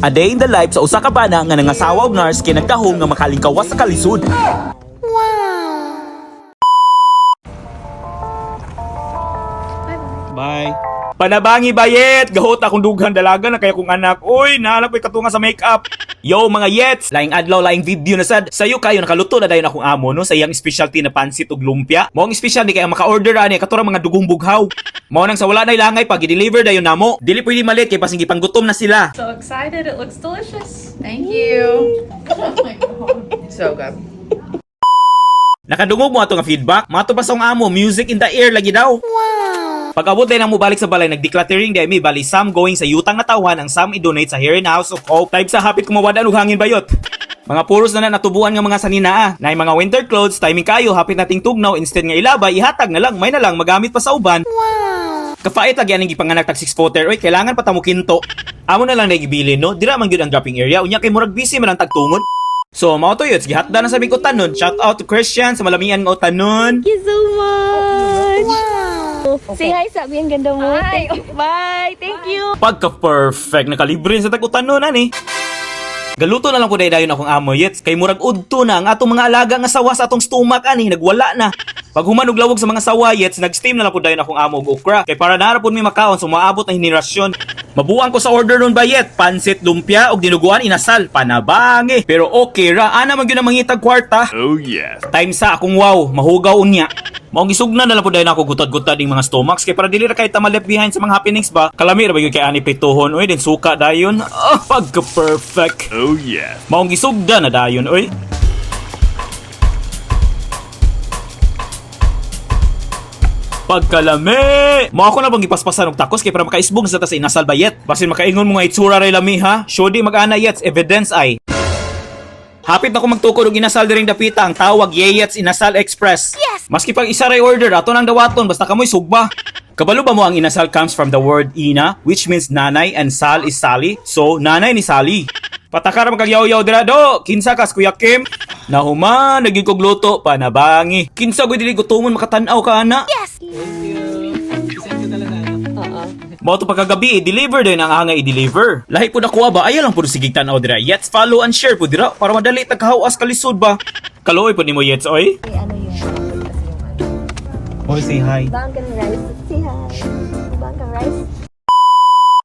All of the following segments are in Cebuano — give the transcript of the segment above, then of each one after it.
A day in the life sa usa ka bana nga nangasawa og nurse kay nagtahom nga makalingkawas sa kalisod. Bye. Panabangi bayet! Gahot akong dughan dalaga na kaya kong anak. Uy, naalap ko'y katunga sa makeup. Yo mga yets! Laing adlaw, laing video na sad. Sayo kayo nakaluto na dayon akong amo no sa iyang specialty na pansit ug lumpia. Mao ang special ni kay ang maka-order ani katura mga dugong bughaw. Mao nang sa wala nay langay pag i-deliver dayon namo. Dili pwede malit kay basing gipanggutom na sila. So excited. It looks delicious. Thank you. So good. Nakadungog mo ato nga feedback. Mato pa sa akong amo, music in the air lagi daw. Pag abot din ang mobalik sa balay, nag-decluttering di mi bali some going sa yutang nga tawhan, ang some i-donate sa Here in House of Hope. Type sa hapit kumawad og hangin bayot. Mga puros na na natubuan nga mga sanina ah. Nay mga winter clothes, timing kayo, hapit nating tugnaw, instead nga ilabay, ihatag na lang, may na lang, magamit pa sa uban. Kafait lagi aning gipanganak tag 6 footer, oy, kailangan pa tamo kinto. Amo na lang nagibilin no, dira man gyud ang dropping area, unya kay murag busy man ang tagtungod. So mao to yun, gihatda na sa mig utanon. Shout out to Christian sa malamian nga utanon. Thank you so much. Say hi, sabi. Ang ganda mo. Hi. Thank you. Bye. Thank you. Pagka-perfect, nakalibre sa tag-utanon, ani. Galuto na lang ko dayon akong amo yets kay murag udto na ang atong mga alaga nga sawa sa atong stomach ani nagwala na. Pag human og lawog sa mga sawa yets, nag-steam na lang ko dayon akong amo og okra kay para nara pud mi makaon so maabot ang henerasyon. Mabuang ko sa order nun bayet, pansit lumpia og dinuguan inasal, panabangi. Pero okay ra, ana man gyud ang mangitag kwarta. Oh yes. Time sa akong wow, mahugaw unya. Maong gisugna na lang po dahil ako gutad-gutad ning mga stomachs kay para dili ra kay ta ma-left behind sa mga happenings ba. Kalami ra ba gyud kay ani prituhon oy, din suka dayon. Ah, pagka perfect. Oh yes. Maong gisugda na dayon oy. Pagkalami! Mao ako na bang gipaspasan og takos kay para makaisbong sa ta sa inasal bayet. Basin makaingon mo nga itsura ray lami ha. Shodi mag-ana yets evidence ay. Hapit na ko magtukod og inasal diring dapita ang tawag Yeyets Inasal Express. Yes. Maski pag isa ray order ato nang dawaton basta kamoy sugba. Kabalo ba mo ang inasal comes from the word ina, which means nanay, and sal is Sally. So nanay ni Sally. Patakara magkagyaw-yaw dira do. Kinsa kas Kuya Kim? Nahuman naging kog luto panabangi. Kinsa gud dili gutomon makatan-aw ka ana. Mao to pagkagabi, i-deliver din ang angay i-deliver. Lahi pud ako ba, ayaw lang pud sige tan-aw dira. Yets follow and share pud dira para madali tag kahawas kalisod ba. Kaluoy pud nimo yets oy. May ano yun. Kasi yung ano. Oy, say hi. Bang ka ng rice. Say hi. Bang ka rice.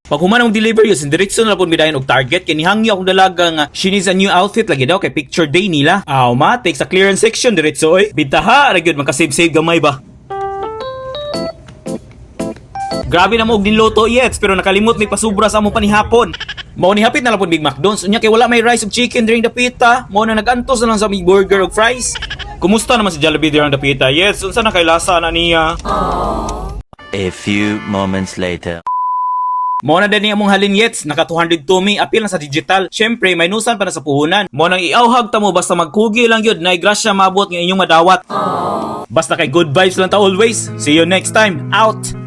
Pag human ang deliver yun, diretso na lang pud midayon og target kay nihangyo akong dalaga nga she needs a new outfit lagi daw kay picture day nila. Aw ma, take sa clearance section diretso oy. Bintaha ra gyud maka-save-save gamay ba. Grabe na mo og niluto yets pero nakalimot may pasubra sa among panihapon. Mao ni hapit na lang pud Big McDonald's unya kay wala may rice ug chicken during dapita. Mao na nagantos na lang sa big burger ug fries. Kumusta naman si Jollibee during dapita? Yes, unsa na kay lasa na niya? A few moments later. Mao na din among halin yets, naka 202 mi, apil na sa digital. Syempre, may nusan pa na sa puhunan. Mao nang iauhag ta mo basta magkugi lang yun, nay grasya mabot nga inyong madawat. Basta kay good vibes lang ta always. See you next time. Out.